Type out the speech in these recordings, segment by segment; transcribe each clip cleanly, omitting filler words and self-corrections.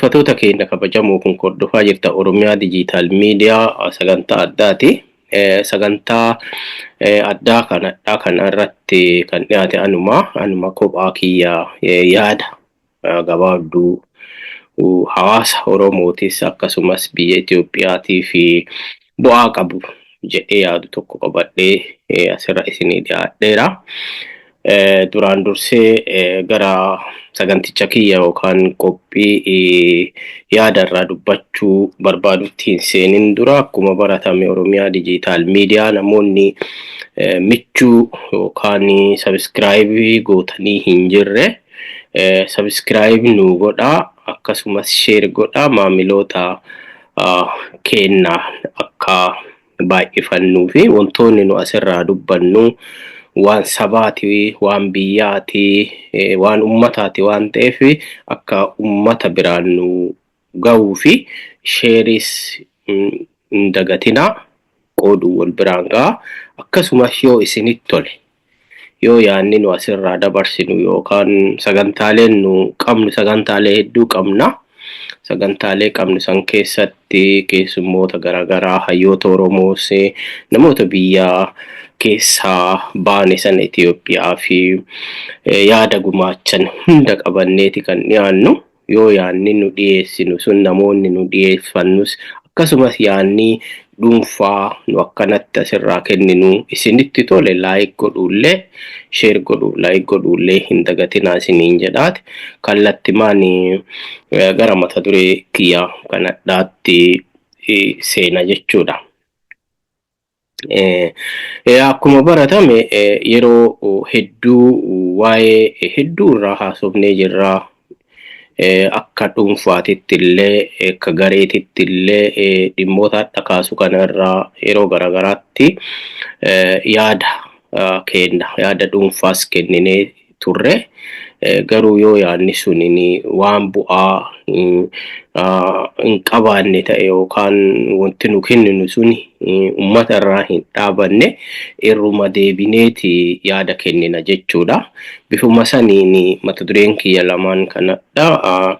Dhaggeeffattoota keenya kabajamoo kun hordofaa jirta Oromiyaa Dijiitaal Miidiyaa sagantaa addaati. Sagantaa addaa kanadha kana irratti kan dhiyaate anuma kophaa kiyya yaada gabaabduu hawaasa Oromootis akkasumas biyya Itiyoophiyaatii fi bu'aa qabu jedhee yaadu tokko qabadhee asirra isinii dhiyaadheera. Duraan dursee gara saganticha kiyya yookaan qophii yaada irraa dubbachuu barbaadutti hin seenin dura akkuma baratame Oromiyaa Dijiitaal Miidiyaa namoonni michuu yookaan sabiskiraayibii gootanii hin jirre sabiskiraayib nu godhaa, akkasumas sheer godhaa, maamiloota keenna akka baay'ifannuu fi wantoonni nu asirraa dubbannu waan sabaati, waan biyyaati, waan ummataati waan ta'eef akka ummata biraan nu gahuu fi sheeris hin dagatinaa, qooduu wal biraan gahaa. Akkasumas yoo isinitti tole, yoo yaadni nu asirraa dabarsinu yookaan sagantaaleen nu qabnu, sagantaalee hedduu qabna. Sagantaalee qabnu san keessatti keessummoota garaagaraa, hayyoota Oromoos, namoota biyya keessaa baane sana Itiyoophiyaa fi yaada gumaachan hunda qabanneeti kan dhiyaannu. Yoo yaadni nu dhiyeessinu sun namoonni nu dhiyeeffannus akkasumas yaadni dhuunfaa nu akkanatti asirraa kenninu isinitti tole, like godhuullee, share godhuu, like godhuullee hin dagatinaa isiniin jedhaati. Kallattimaan gara mata duree kiyya kanadhaatti seena jechuudha. Akkuma baratame yeroo hedduu waa'ee hedduu irraa haasofnee jirra. Akka dhuunfaatitti illee akka gareetitti illee dhimmoota hadha kaasu kana irraa yeroo garaagaraatti yaada kenna, yaada dhuunfaas kenninee turre. Garuu yoo yaadni sun waan bu'aa hin qabaanne ta'e yookaan wanti nu kenninu sun uummata irraa hin dhaabanne, irruma deebineeti yaada kennina jechuudha. Bifuma saniin mata dureen kiyya lamaan kanadha.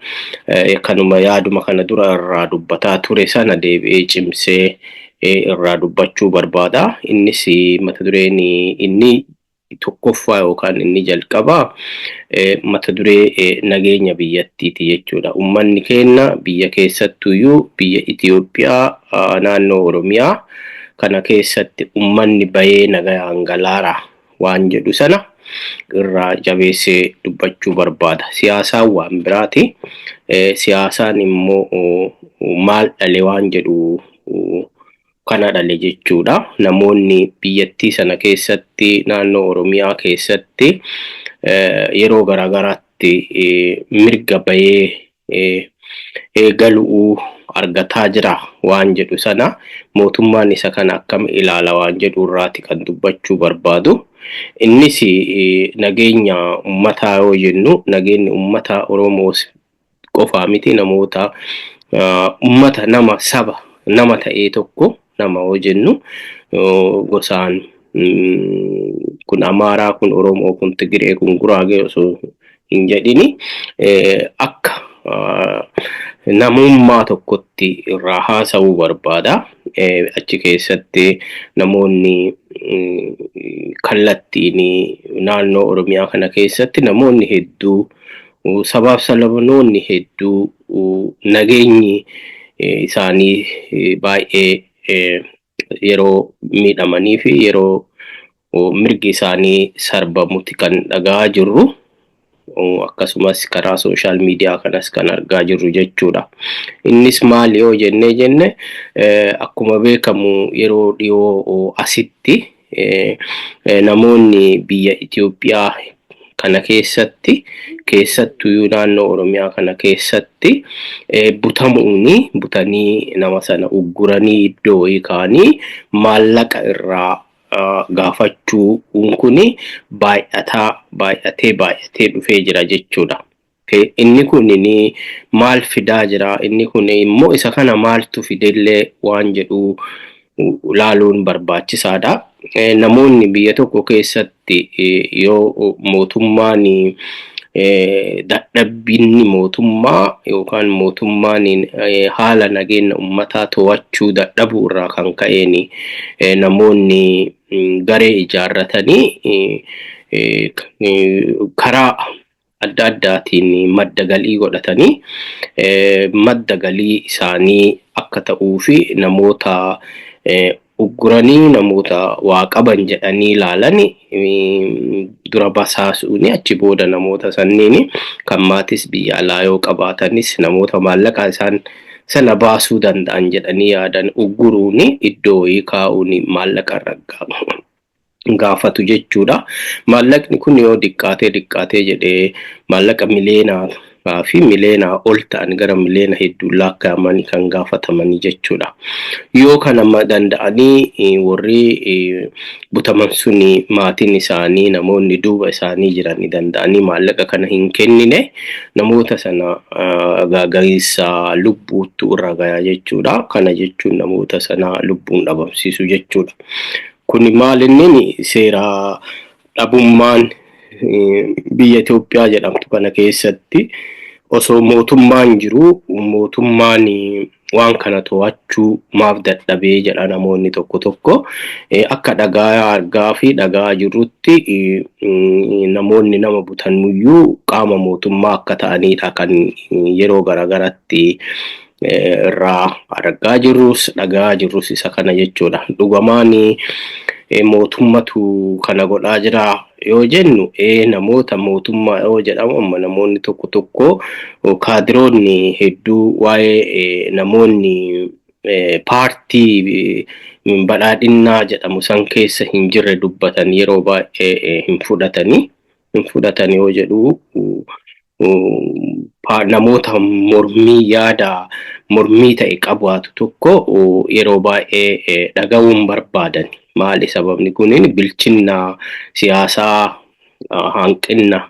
Kanuma yaaduma kana dura irraa dubbataa ture sana deebi'ee cimsee irraa dubbachuu barbaada. Innis mata dureen inni tokkoffaa yookaan inni jalqabaa mata duree nageenya biyyattiiti jechuudha. Uummanni keenya biyya keessattuyyuu biyya Itiyoophiyaa naannoo Oromiyaa kana keessatti uummanni bahee nagayaan galaara waan jedhu sana irraa jabeessee dubbachuu barbaada. Siyaasaan waan biraati. Siyaasaan immoo maal dhale waan jedhu kana dhale jechuudha. Namoonni biyyattii sana keessatti naannoo Oromiyaa keessatti yeroo garaagaraatti mirga bahee galu'uu argataa jira waan jedhu sana mootummaan isa kana akkam ilaala waan jedhu irraati kan dubbachuu barbaadu. Innis nageenya uummataa yoo jennu nageenyi uummata Oromoos qofaa miti, namoota uummata nama saba nama ta'ee tokko nama yoo jennu gosaan kun Amaaraa, kun Oromoo, kun Tigiree, kun Guraagee osoo hin jedhini akka namummaa tokkotti irraa haasa'uu barbaada. Achi keessatti namoonni kallattiin naannoo Oromiyaa kana keessatti namoonni hedduu, sabaaf sablammoonni hedduu nageenyi isaanii baay'ee yeroo miidhamanii fi yeroo mirgi isaanii sarbamutti kan dhaga'aa jirru. Akkasumas karaa sooshaal miidiyaa kanas kan argaa jirru jechuudha. Innis maali yoo jennee jenne, akkuma beekamu yeroo dhiyoo asitti namoonni biyya Itiyoophiyaa kana keessatti, keessattuu naannoo Oromiyaa kana keessatti butamuuni, butanii nama sana ugguranii iddoo wayii kaa'anii maallaqa irraa gaafachuu kuni baay'ataa baay'atee baay'atee dhufee jira jechuudha. Inni kun maal fidaa jira? Inni kun immoo isa kana maaltu fidellee waan jedhu ilaaluun barbaachisaadha. Namoonni biyya tokko keessatti yoo mootummaan Dadhabbinni mootummaa yookaan mootummaan haala nageenya uummataa to'achuu dadhabuu irraa kan ka'een namoonni garee ijaarratanii karaa adda addaatiin madda galii godhatanii, madda galii isaanii akka ta'uu fi namoota ugguranii, namoota waa qaban jedhanii ilaalan dura basaasuuni, achi booda namoota sanniin kan maatis biyya alaa yoo qabaatanis, namoota maallaqa isaan sana baasuu danda'an jedhanii yaadan ugguruuni, iddoo wayii kaa'uuni maallaqa irra gaafatu jechuudha. Maallaqni kun yoo diqqaatee diqqaatee jedhee maallaqa mileenaa fi mileenaa ol ta'an, gara mileena hedduu lakkaa'amanii kan gaafatamanii jechuudha. Yoo kana danda'anii warri butaman suni, maatiin isaanii, namoonni duuba isaanii jiran danda'anii maallaqa kana hin kennine, namoota sana gaaga'insa lubbuuttu irra gaya jechuudha. Kana jechuun namoota sana lubbuun dhabamsiisu jechuudha. Kuni maal inni seera dhabummaan biyya Itoophiyaa jedhamtu kana keessatti osoo mootummaan jiru, mootummaan waan kana to'achuu maaf dadhabee jedha namoonni tokko tokko. Akka dhagaa argaa fi dhagaa jirrutti namoonni nama butanuyyuu qaama mootummaa akka ta'anidha kan yeroo garaagaratti irraa argaa jirrus dhagaa jirrus isa kana jechuudha. Dhugamaan mootummatu kana godhaa jira yoo jennu, namoota mootummaa yoo jedhamu, amma namoonni tokko tokko, kaadiroonni hedduu waa'ee namoonni paartii badhaadhinnaa jedhamu san keessa hin jirre dubbatan yeroo baay'ee hin fudhatanii. Hin fudhatan yoo jedhu, namoota mormii, yaada mormii ta'e qabaatu tokko yeroo baay'ee dhaga'uun barbaadan. Maali sababni kunin? Bilchinna siyaasaa, hanqinna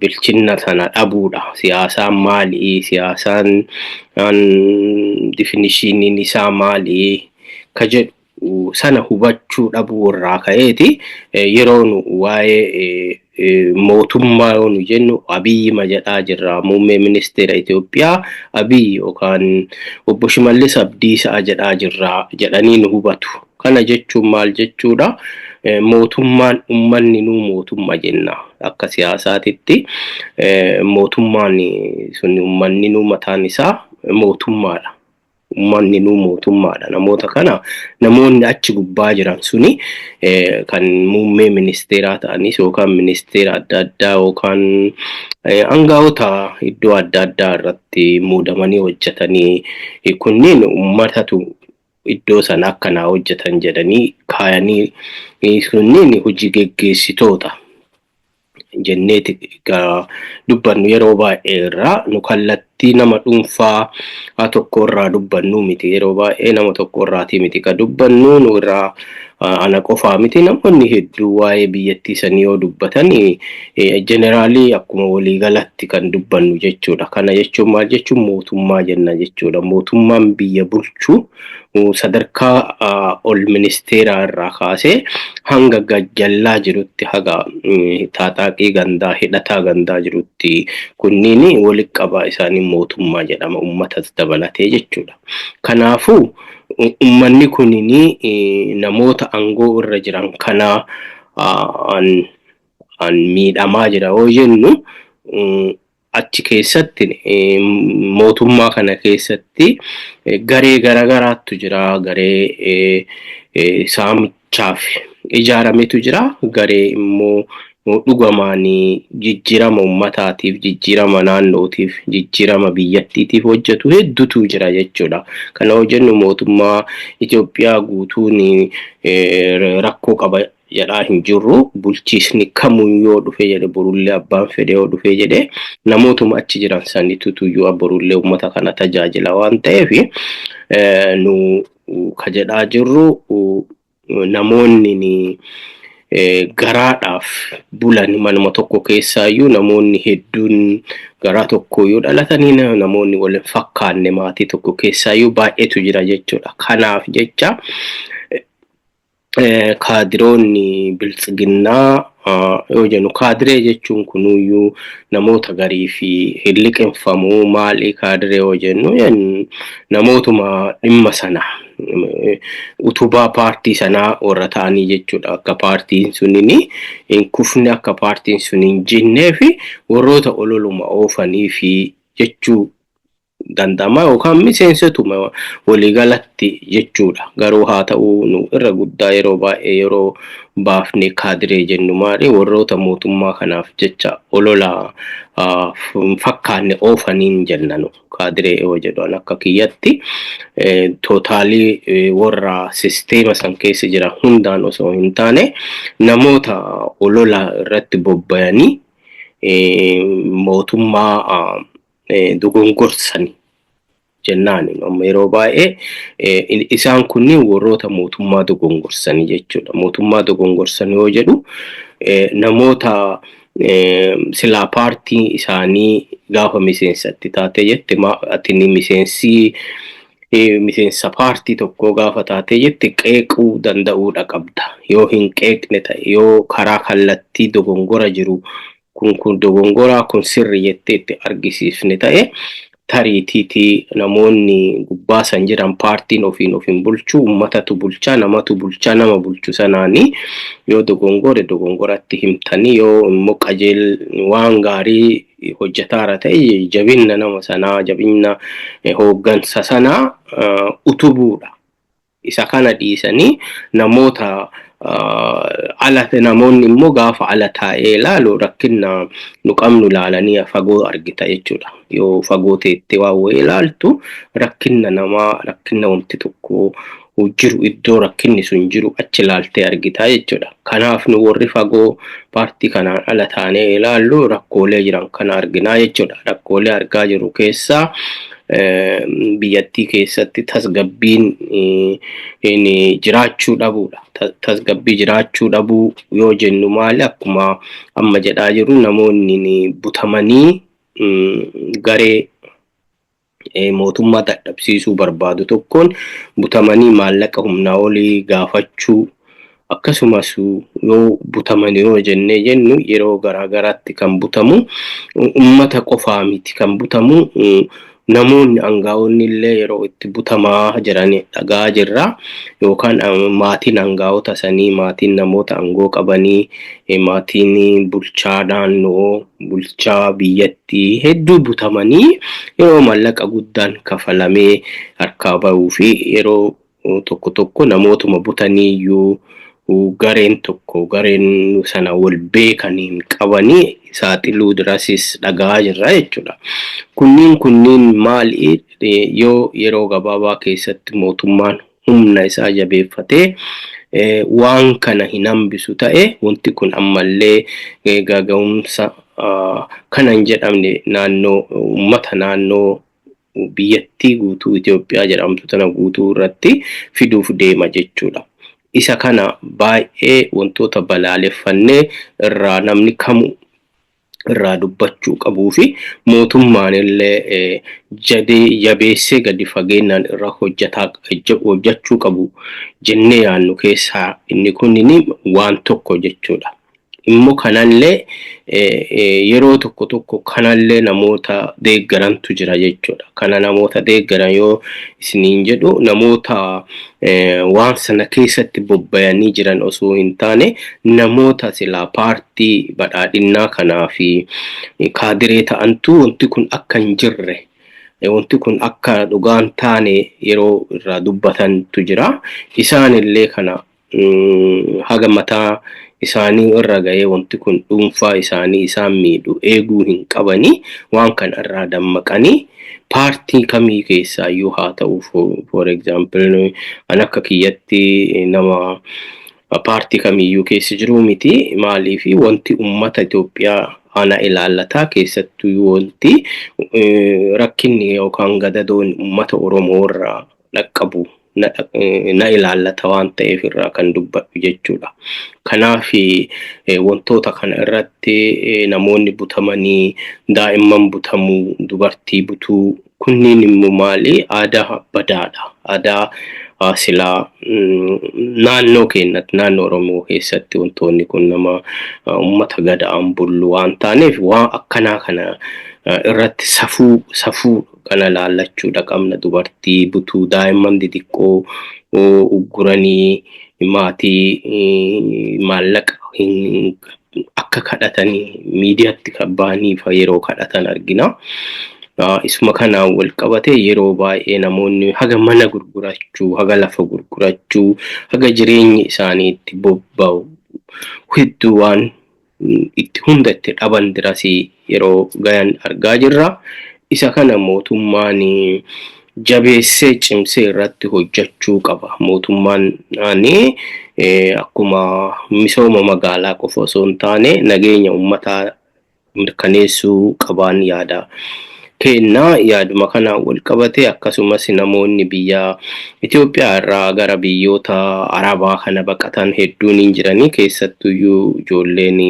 bilchinna sana dhabuudha. Siyaasaan maali? Siyaasaan definitioniin isaa maali? Ka jedhu sana hubachuu dhabuu irraa ka'eeti yeroo nu waa'ee mootummaa yoo nu jennu Abiyyima jedhaa jirra. Muummee ministeera Itoophiyaa Abiyyi yookaan obbo Shimallis Abdiisaa jedhaa jirra jedhanii nu hubatu. Kana jechuun maal jechuudha? Mootummaan uummanni nuu mootummaa jenna. Akka siyaasaatitti mootummaan sun uummanni nuu mataan isaa mootummaadha. Uummanni nuu mootummaadha. Namoota kana, namoonni achi gubbaa jiran suni, kan muummee ministeeraa ta'anis yookaan ministeera adda addaa yookaan aangaa'ota iddoo adda addaa irratti muudamanii hojjetanii, kunneen uummatatu iddoo sana akkanaa hojjetan jedhanii kaayanii, kunneen hojii geggeessitoota jenneeti dubbannu. Yeroo baay'ee irraa nu kallattii nama dhuunfaa tokko irraa dubbannu miti. Yeroo baay'ee nama tokko irraatii miti ka dubbannu. Nu irraa ana qofaa miti, namoonni hedduu waa'ee biyyattii sanii yoo dubbatan generally akkuma waliigalatti kan dubbannu jechuudha. Kana jechuun maal jechuun? Mootummaa jenna jechuudha. Mootummaan biyya bulchu sadarkaa ol ministeeraa irraa kaasee hanga gajjallaa jirutti, haga taaxaaqii gandaa, hidhataa gandaa jirutti, kunniin walitti qabaa isaanii mootummaa jedhama, uummatas dabalatee jechuudha. Kanaafuu uummanni kunniin namoota aangoo irra jiran kana an miidhamaa jira yoo jennu, achi keessatti, mootummaa kana keessatti garee garagaraatu jira. Garee saamichaaf ijaarametu jira. Garee immoo dhugamaan jijjiirama uummataatiif, jijjiirama naannootiif, jijjiirama biyyattiitiif hojjetu hedduutu jira jechuudha. Kana yoo jennu mootummaa Itoophiyaa guutuun rakkoo qaba jedhaa hin jirru. Bulchiisni kamuu yoo dhufe jedhe, borullee abbaan fedhe yoo dhufe jedhe, namootuma achi jiran sanitu tuyyuu borullee uummata kana tajaajila waan ta'eef, nu ka jedhaa jirru namoonni garaadhaaf bulan manuma tokko keessaayyuu, namoonni hedduun garaa tokko yoo dhalatanii, namoonni wal hin fakkaanne maatii tokko keessaayyuu baay'eetu jira jechuudha. Kanaaf jecha Kaadiroonni biltsiginnaa yoo jennu, kaadiree jechuun kunuyyuu namoota garii fi hin liqinfamuu. Maali kaadiree yoo jennu, namootuma dhimma sana utubaa paartii sanaa warra ta'anii jechuudha. Akka paartiin sunini hin kufne, akka paartiin sun hin jinnee fi warroota ololuma oofanii fi jechuu danda'ama, yookaan miseensotuma waliigalatti jechuudha. Garuu haa ta'uu, nu irra guddaa yeroo baay'ee yeroo baafne kaadiree jennu maali? Warroota mootummaa kanaaf jecha olola fakkaanne oofaniin jennanu kaadiree yoo jedhan. Akka kiyyatti totally warra sisteema san keessa jiran hundaan osoo hin taane, namoota olola irratti bobbayanii mootummaa dogongorsani jennaan. Amma yeroo baay'ee isaan kunniin warroota mootummaa dogongorsanii jechuudha. Mootummaa dogongorsan yoo jedhu, namoota silaa paartii isaanii gaafa miseensatti taate jette, ati miseensi miseensa paartii tokkoo gaafa taate jette, qeequu danda'uudha qabda. Yoo hin qeeqne ta'e, yoo karaa kallattii dogongora jiru kun dogongoraa, kun sirri jettee itti argisiifne ta'e, tariitiitii namoonni gubbaa san jiran, paartiin ofiin ofiin bulchuu, uummatatu bulchaa, namatu bulchaa. Nama bulchu sanaanii yoo dogongore dogongoratti himtanii, yoo immoo qajeel waan gaarii hojjetaara ta'e, jabinna nama sanaa, jabinna hooggansa sanaa utubuudha. Isa kana dhiisanii namoota ala, namoonni immoo gaafa ala taa'ee ilaalu, rakkina nu qabnu ilaalanii fagoo argita jechuudha. Yoo fagoo teettee waan wayii ilaaltu, rakkinna namaa, rakkinna wanti tokko jiru, iddoo rakkinni sun jiru achi ilaaltee argita jechuudha. Kanaaf nu warri fagoo paartii kanaan ala taanee ilaallu rakkoolee jiran kana arginaa jechuudha. Rakkoolee argaa jiru keessaa biyyattii keessatti tasgabbiin jiraachuu dhabuudha. Tasgabbii jiraachuu dhabuu yoo jennu maali? Akkuma amma jedhaa jiru, namoonni butamanii garee mootummaa dadhabsiisuu barbaadu tokkoon butamanii maallaqa humnaa olii gaafachuu. Akkasumas yoo butaman yoo jennee jennu, yeroo garaagaraatti kan butamu ummata qofaa miti. Kan butamu namoonni aangaa'onni illee yeroo itti butamaa jiran dhagaa jirra. Yookaan maatiin aangaa'ota sanii, maatiin namoota aangoo qabanii, maatiin bulchaa naannoo, bulchaa biyyattii hedduu butamanii yeroo maallaqa guddaan kafalamee harkaa bahuu fi yeroo tokko tokko namootuma butanii iyyuu gareen tokko gareen sana wal beekaniin qabanii saaxiluu dirasis dhagaa jirra jechuudha. Kunniin maali? Yoo yeroo gabaabaa keessatti mootummaan humna isaa jabeeffatee waan kana hin hambisu ta'e, wanti kun ammallee gaga'umsa kana hin jedhamne naannoo uummata, naannoo biyyattii guutuu, Itoophiyaa jedhamtu tana guutuu irratti fiduuf deema jechuudha. Isa kana baay'ee wantoota balaaleffannee irraa namni kamu irraa dubbachuu qabuu fi mootummaan illee jadee jabeessee gadi fageenyaan irra hojjechuu qabu jennee yaannu keessaa inni kunini waan tokko jechuudha. Immoo kanallee yeroo tokko tokko kanallee namoota deeggarantu jira jechuudha. Kana namoota deeggaran yoo isiniin jedhu, namoota waan sana keessatti bobbayanii jiran osoo hin taane, namoota silaa paartii badhaadhinnaa kanaa fi kaadiree ta'antu wanti kun akka hin jirre, wanti kun akka dhugaan taane yeroo irraa dubbatantu jira. Isaanillee kana haga mataa isaanii irra ga'ee wanti kun dhuunfaa isaanii isaan miidhu eeguu hin qabanii. Waan kana irraa dammaqanii, paartii kamii keessaayyuu haa ta'u, for example, an akka kiyyatti nama paartii kamiyyuu keessa jiru miti. Maaliifi wanti ummata Itoophiyaa ana ilaallataa, keessattuu wanti rakkinni yookaan gadadoon ummata Oromoo irraa dhaqqabu na ilaallata waan ta'eef irraa kan dubbadhu jechuudha. Kanaaf wantoota kana irratti namoonni butamanii, daa'imman butamuu, dubartii butuu, kunniin immoo maali? Aadaa badaadha. Aadaa Silaa naannoo keenyatti, naannoo Oromoo keessatti wantoonni kun nama uummata gada'aan bullu waan taaneef waan akkanaa kana irratti safuu kana laallachuudha qabna. Dubartii butuu, daa'imman xixiqqoo ugguranii maatii maallaqa akka kadhatanii miidiyaatti bahanii yeroo kadhatan argina. Isuma kanaan wal qabatee yeroo baay'ee namoonni haga mana gurgurachuu, haga lafa gurgurachuu, haga jireenyi isaanii itti bobba'u hedduu waan itti hunda itti dhaban dirasii yeroo gayan argaa jirra. Isa kana mootummaan jabeessee cimsee irratti hojjechuu qaba. Mootummaan akkuma misooma magaalaa qofa osoo hin taane nageenya uummataa mirkaneessuu qabaan yaada kenna. Yaaduma kanaan wal qabatee akkasumas namoonni biyya Itoophiyaa irraa gara biyyoota Arabaa kana baqatan hedduun hin jiranii, keessattuyyuu ijoolleen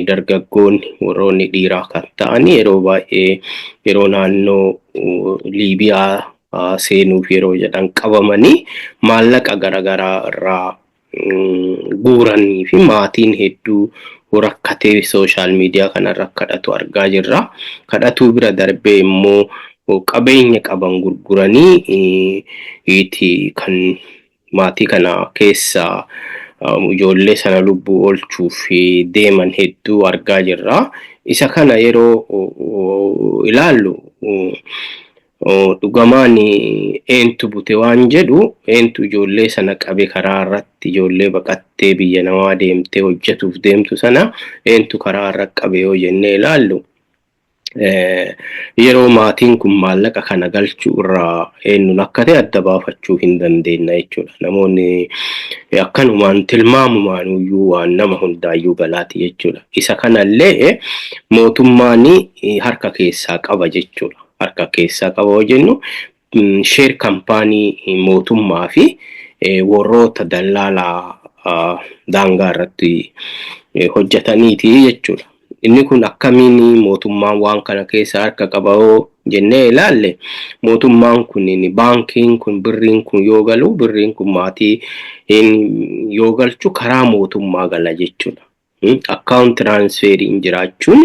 dargaggoonni warroonni dhiiraa kan ta'an yeroo baay'ee yeroo naannoo Liibiyaa seenuuf yeroo jedhan qabamanii maallaqa garaagaraa irraa guuranii fi maatiin hedduu rakkatee social media kanarra kadhatu argaa jirra. Kadhatuu bira darbee immoo qabeenya qaban gurguranii itti kan maatii kana keessa ijoollee sana lubbuu oolchuuf deeman hedduu argaa jirra. Isa kana yeroo ilaallu dhugamaan eentu bute waan jedhu, eentu ijoollee sana qabe, karaa irratti ijoollee baqattee biyya namaa deemtee hojjetuuf deemtu sana eentu karaa irra qabe yoo jennee ilaallu, yeroo maatiin kun maallaqa kana galchuu irraa eenyuun akka ta'e adda baafachuu hin dandeenya jechuudha. Namoonni akkanumaan tilmaamumaan iyyuu waan nama hundaayyuu galaati jechuudha. Isa kanallee mootummaan harka keessaa qaba jechuudha. Harka keessaa qaba yoo jennu, share company mootummaa fi warroota dallaalaa daangaa irratti hojjetaniiti jechuudha. Inni kun akkamiin mootummaan waan kana keessa harka qaba yoo jennee ilaalle, mootummaan kun baankiin kun birriin kun yoo galu, birriin kun maatii yoo galchu karaa mootummaa gala jechuudha. Account transferiin jiraachuun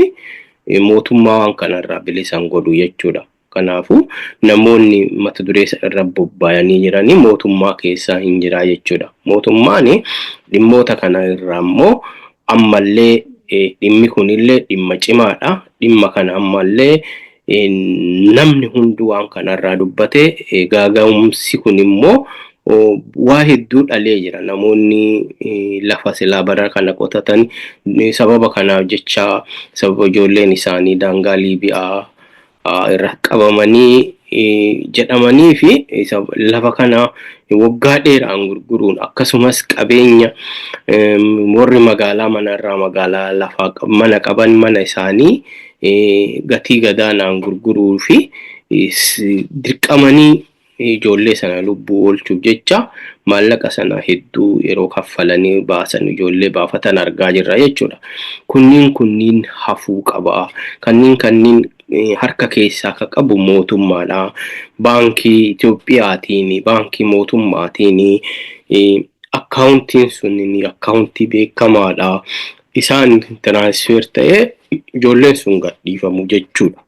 mootummaa waan kanarraa bilisan godhu jechuudha. Kanaafuu namoonni mata duree irra bobba'anii jiranii mootummaa keessaa hin jiraa jechuudha. Mootummaan dhimmoota kana irraa immoo ammallee dhimmi kunillee dhimma cimaadha. Dhimma kana ammallee namni hunduu waan kanarraa dubbatee gaaga'umsi kun immoo waa hedduu dhalee jira. Namoonni lafa silaa bara kana qotatan sababa kanaaf jecha, sababa ijoolleen isaanii daangaa Liibiyaa irra qabamanii jedhamanii fi lafa kana waggaa dheeraan gurguruun, akkasumas qabeenya warri magaalaa manarraa magaalaa lafaa mana qaban mana isaanii gatii gadaanaan gurguruu fi dirqamanii ijoollee sana lubbuu oolchuuf jecha maallaqa sana hedduu yeroo kaffalanii baasan, ijoollee baafatan argaa jirra jechuudha. Kunniin hafuu qaba. Kanneen harka keessaa akka qabu mootummaadha. Baankii Itoophiyaatiin, baankii mootummaatiin accountiin sun accountii beekamaadha. Isaan transfer ta'ee ijoolleen sun gadhiifamu jechuudha.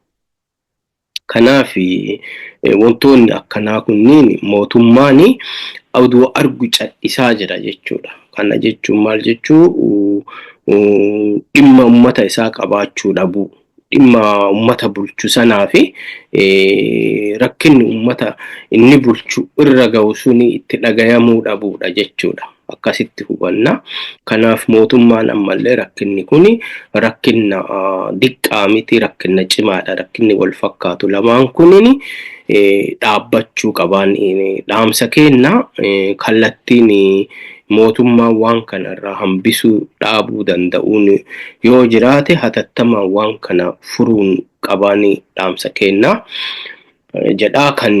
Kanaaf wantoonni akkanaa kunniin mootummaan oduu argu cal'isaa jira jechuudha. Kana jechuun maal jechuu? Dhimma uummata isaa qabaachuu dhabuu. Dhimma uummata bulchu sanaa fi rakkinni uummata inni bulchu irra ga'u suni itti dhagayamuu dhabuudha jechuudha. Akkasitti hubanna. Kanaaf mootummaan ammallee rakkinni kuni rakkinna diqqaa miti, rakkinna cimaadha. Rakkinni wal fakkaatu lamaan kunini dhaabbachuu qabaan dhaamsa kenna. Kallattiin mootummaan waan kana irraa hambisuu dhaabuu danda'uun yoo jiraate hatattamaan waan kana furuun qabaan dhaamsa kenna. Jedhaa kan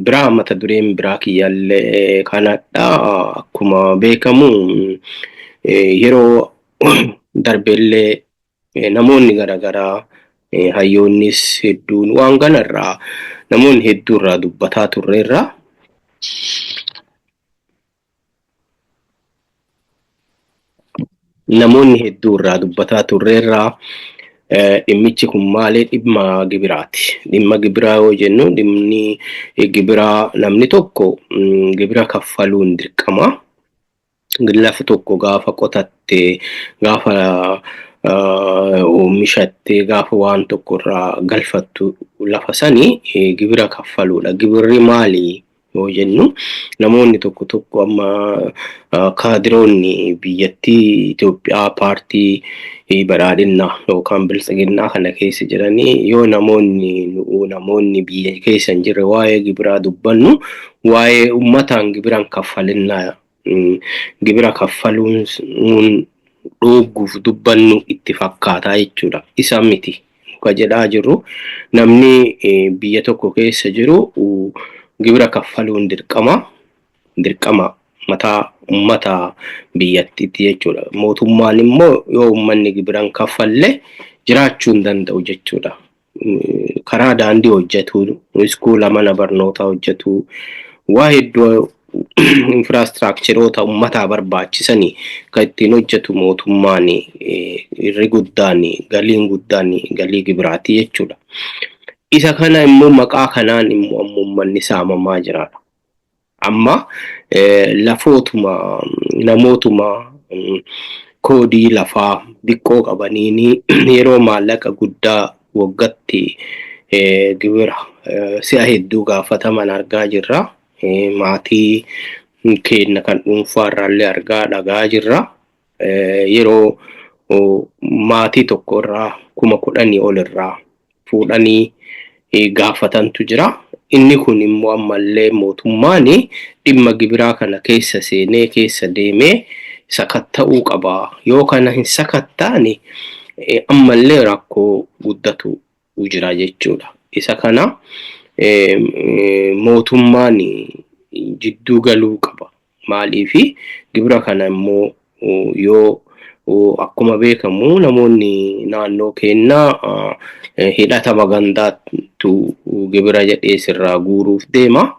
biraa mata dureen biraa kiyyaallee kanadha. Akkuma beekamu yeroo darbellee namoonni garaagaraa, hayyoonnis hedduun waan kanarraa namoonni hedduu irraa dubbataa turreerra. Namoonni hedduu irraa dubbataa turreerraa. Dhimmichi kun maali? Dhimma gibiraati. Dhimma gibiraa yoo jennu, dhimmi gibiraa namni tokko gibira kaffaluun dirqama. Lafa tokko gaafa qotatte, gaafa oomishatte, gaafa waan tokko irraa galfattu lafa sanii gibira kaffaluudha. Gibirri maali yoo jennu, namoonni tokko tokko amma kaadiroonni biyyattii Itoophiyaa paartii badhaadhinnaa yookaan biltsiginnaa kana keessa jiranii, yoo namoonni biyya keessa hin jirre waa'ee gibiraa dubbannu, waa'ee uummataan gibiraan kaffalinnaa, gibira kaffaluun dhoogguuf dubbannu itti fakkaataa jechuudha. Isa miti. Ka jedhaa jirru, namni biyya tokko keessa jiru gibira kaffaluun dirqama. Dirqama mataa uummata biyyattiitti jechuudha. Mootummaan immoo yoo uummanni gibira hin kaffalle jiraachuu hin danda'u jechuudha. Karaa daandii hojjetu, iskuula, mana barnootaa hojjetu, waa hedduu infrastructureoota uummataa barbaachisanii kan ittiin hojjetu mootummaan irri guddaan, galiin guddaan galii gibiraati jechuudha. Isa kana immoo maqaa kanaan immoo amma uummanni saamamaa jira. Amma lafootuma namootuma koodii lafaa xiqqoo qabaniin yeroo maallaqa guddaa waggaatti gibira si'a hedduu gaafataman argaa jirra. Maatii keenya kan dhuunfaa irraallee argaa dhagaa jirra. Yeroo maatii tokko irraa 10,000 ol irraa fuudhanii gaafatantu jira. Inni kun immoo ammallee mootummaan dhimma gibiraa kana keessa seenee, keessa deemee sakatta'uu qaba. Yoo kana hin sakattaane ammallee rakkoo guddatu jira jechuudha. Isa kana mootummaan jidduu galuu qaba. Maaliifi gibira kana immoo yoo akkuma beekamu namoonni naannoo keenyaa hidhata magandaattu gibira jedhee sirraa guuruuf deema.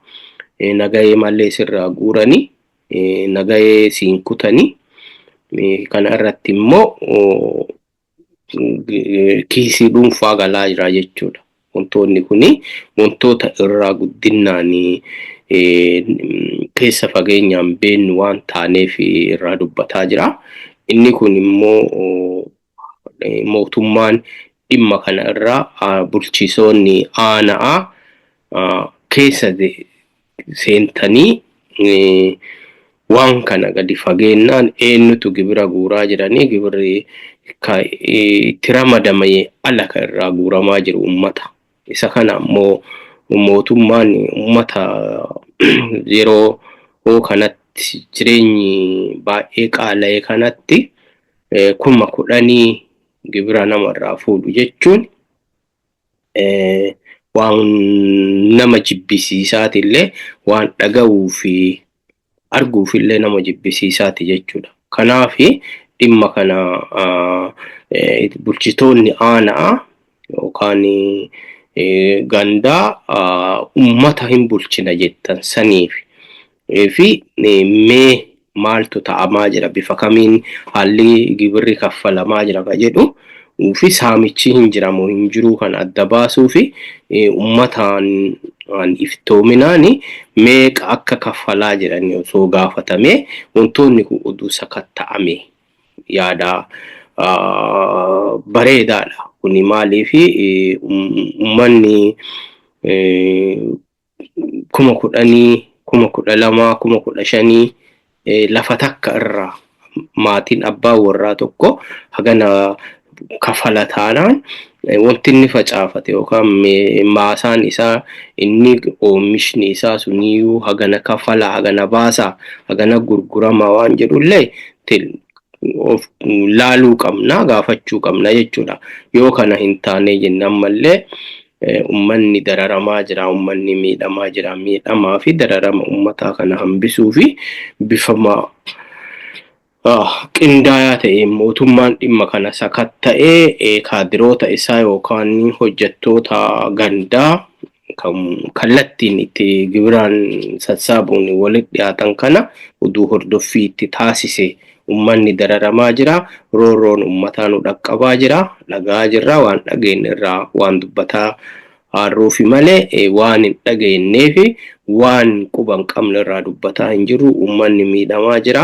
Nagahee malee sirraa guuranii, nagahee siin kutanii, kana irratti immoo kiisii dhuunfaa galaa jira jechuudha. Wantoonni kuni wantoota irraa guddinaan keessa fageenyaan beennu waan taaneef irraa dubbataa jira. Inni kun immoo mootummaan dhimma kana irraa bulchisoonni aanaa keessa seentanii waan kana gadi fageennaan eenyutu gibira guuraa jiranii, gibirri itti ramadamee ala kan irraa guuramaa jiru uummata. Isa kana ammoo mootummaan uummata yeroo kanatti jireenyi baay'ee qaala'e kanatti 10,000 gibira namarraa fuudhu jechuun waan nama jibbisiisaati illee, waan dhaga'uu fi arguuf illee nama jibbisiisaati jechuudha. Kanaaf dhimma kana bulchitoonni aanaa yookaan gandaa uummata hin bulchina jettan saniif fi mee maaltu ta'amaa jira, bifa kamiin haalli gibirri kaffalamaa jira ka jedhu fi saamichi hin jiramu hin jiruu kan adda baasuu fi uummataan iftoominaan meeqa akka kaffalaa jiran osoo gaafatamee, wantoonni kun oduu sakatta'ame yaada bareedaadha. Kuni maaliif uummanni 10,000, 12,000, 15,000 lafa takka irraa maatiin abbaa warraa tokko hagana kafala taanaan, wanti inni facaafate yookaan maasaan isaa inni oomishni isaa suniyyuu hagana kafala, hagana baasaa, hagana gurgurama waan jedhullee of laaluu qabna, gaafachuu qabna jechuudha. Yoo kana hin taane jenne, ammallee uummanni dararamaa jira, uummanni miidhamaa jira. Miidhamaa fi dararama uummataa kana hambisuu fi bifama qindaayaa ta'een mootummaan dhimma kana sakatta'ee kaadiroota isaa yookaan hojjettoota gandaa kan kallattiin itti gibiraan sassaabuun walitti dhiyaatan kana oduu hordoffii itti taasise. Uummanni dararamaa jira. Roorroon uummataa nu dhaqqabaa jira. Dhagaa jirra, waan dhageenye irraa waan dubbataa haarruufi malee waan hin dhageenyeefi waan quba hin qabne irraa dubbataa hin jiru. Uummanni miidhamaa jira.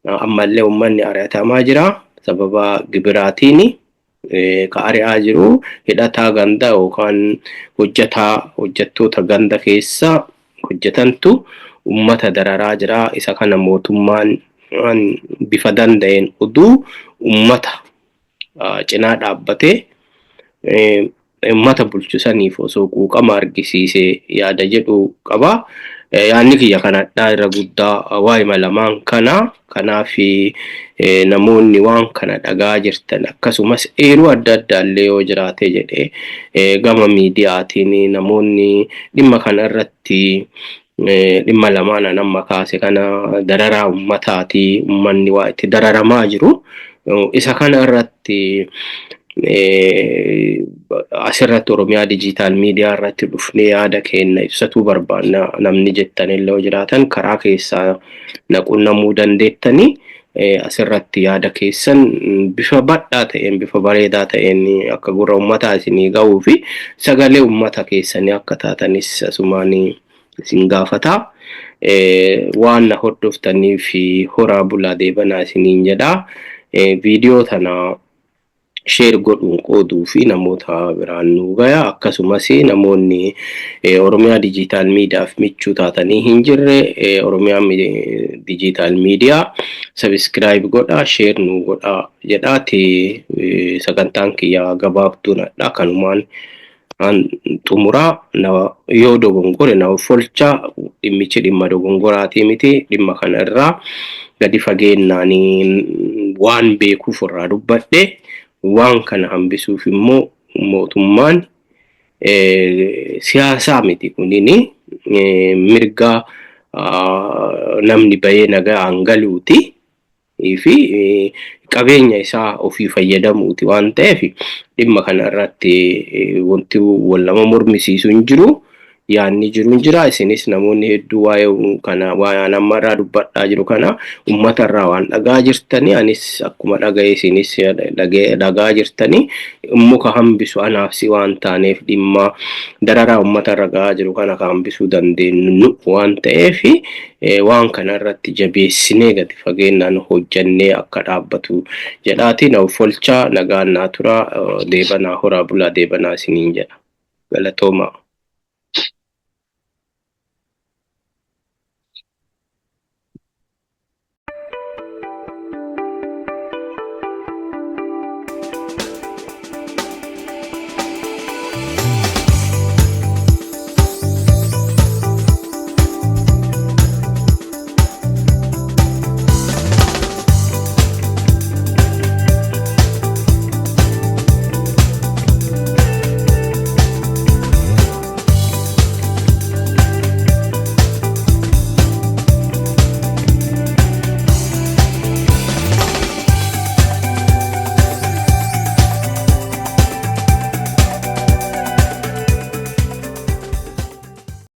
Ammallee uummanni ari'atamaa jira. Sababa gibiraatiin ka ari'aa jiru hidhataa ganda yookaan hojjetaa hojjettoota ganda keessa hojjetantu uummata dararaa jira. Isa kana mootummaan bifa danda'een oduu uummata cinaa dhaabbatee uummata bulchu saniif osoo quuqama argisiisee yaada jedhu qaba. Yaadni kiyya kanadhaa irra guddaa waa'ima lamaan kana. Kanaaf namoonni waan kana dhagaa jirtan akkasumas eeruu adda addaa illee yoo jiraate jedhee gama miidiyaatiin namoonni dhimma kana irratti dhimma lamaan an amma kaase kana dararaa uummataati, uummanni waa itti dararamaa jiru. Isa kana irratti asirratti Oromiyaa Digital Media irratti dhufnee yaada keenya ibsatuu barbaanna namni jettan illee yoo jiraatan karaa keessaa na qunnamuu dandeettanii, asirratti yaada keessan bifa bal'aa ta'een, bifa bareedaa ta'een akka gurra uummataa isinii ga'uu fi sagalee uummata keessanii akka taatanis asumaan isin gaafata. Waan na hordoftanii fi horaa bulaa, deebanaa isiniin jedha. Viidiyoo tana share godhuun qooduu fi namoota biraan nu gaya. Akkasumas namoonni Oromiyaa Digital Mediaaf michuu taatanii hin jirre, Oromiyaa Digital Media subscribe godha, share nu godha jedhaati. Sagantaan kiyya gabaabduun hadha kanumaan xumuraa. Yoo dogongore na folcha. Dhimmichi dhimma dogongoraatii miti. Dhimma kana irraa gadi fageennaan waan beekuuf irraa dubbadhe. Waan kana hambisuuf immoo mootummaan siyaasaa miti, kunini mirga namni bahee nagaan galuuti fi qabeenya isaa ofii fayyadamuuti waan ta'eef, dhimma kana irratti wanti wal nama mormisiisu hin jiru. Yaanni jiru hin jira. Isinis namoonni hedduu waa'ee kana, waan amma irraa dubbadhaa jiru kana, uummata irraa waan dhagaa jirtanii, anis akkuma dhaga'e isinis dhagaa jirtanii, muka hambisu anaaf si waan taaneef, dhimma dararaa uummata irra gahaa jiru kana ka hambisuu dandeenyu nu waan ta'eef, waan kana irratti jabeessinee gadi fageennaan hojjannee akka dhaabbatu jedhaati. Na folchaa, nagaan naa tura, deebanaa, horaa bulaa, deebanaa isiniin jedha. Galatooma.